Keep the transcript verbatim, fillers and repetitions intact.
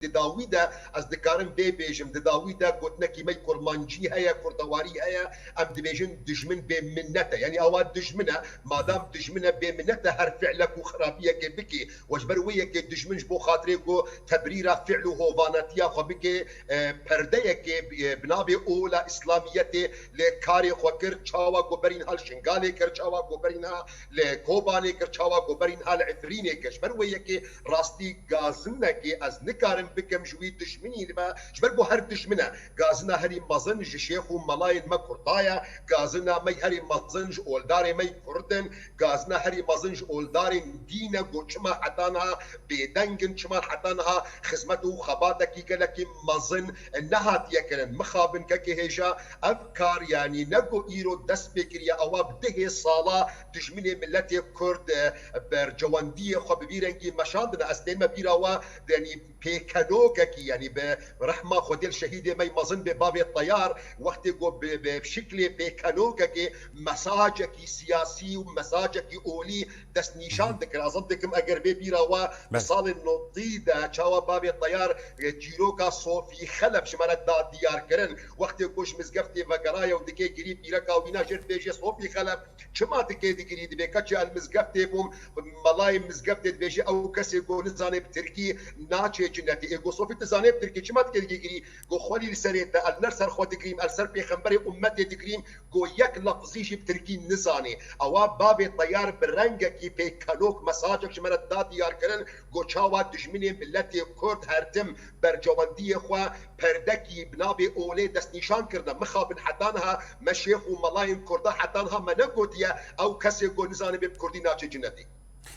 Di dawî de ez dikarim vê bêjim, di dawî de gotinekî me yê kurmancî heye, kurdewarî heye, em dibêjin dijmin bê minnet e. Yanî awa dijmin e, madam dijmin e, bê minnet e her fi'lek û xirabiyekê bikê. We ji ber wê yekê dijmin ji bo xatirê ku tebrîra fi'l û hovanetiya xwe bike, e, perdeyekê, e, bi navê ola Îslamiyetê lê karê xwe kir, çawa ku berî niha li Şingalê kir, çawa ku berî niha li Kobanê kir, çawa ku berî niha li Efrînê kir. Ji ber wê yekê rastî gazinekê ez nikarim bikim ji wî dijminî li me, ji ber ku her dijmin e. Gazina herî mezin ji şêx û melayên me Kurda ye, gazina me herî mezin ji oldarê me yê Kurd in, gazina herî mezin ji oldarên dîn e, ku çima heta niha bêdeng in, çima heta niha xizmet û xebatekî gelekî mezin nehatiye kirin. Mixabin kekê hêja, ev kar, yanî ne ku îro dest pê kiriye, ewa bi dehê sala dijminê miletê Kurd, e, bercewendiyê xwe bi vî rengî meşandine. Ez tême bîra we, yanî pêkenokekî, yanî bi rehma Xwedê li şehîdê me yê mezin bê bavê Teyar, wextê ku bi, bi şiklê pêkenokekê mesajekî siyasî û mesajekî olî destnîşan dikir. Ez dikim eger vê bîra we bi Belê. salên notî de çawa bavê Teyar, e, çîroka Sofî Xelef ji me re da diyarkirin, wextê ku ji mizgeftê vegeraye û dikê girî pîreka wîna jê dibêje Sofî Xelef, çima dikê digirî? Dibê keçê el mizgeftê bûm, melayê mizgeftê dibêje ew kesê ku nizanê bi tirkî naçê cinetê. Ê ku Sofî tu zanê bi tirkî, çima dikê digirî? Go xwelî li serê te, el ne li ser xwe digirîm, el ser pêxemberê ummetê digirîm, go yek lafzî jî bi tirkî nizanê. Ewa bavê Teyar bi rengekî pêkenok mesajek ji me re da diyarkirin, go çawa dijminê miletê Kurd her tim bercewendiyê xwe perdekî bi navê olê destnîşan kirine. Mixabin heta niha me şêx û melayên Kurda heta niha me negotiye ew kesê ku nizanê bê bi Kurdî naçe cinetê.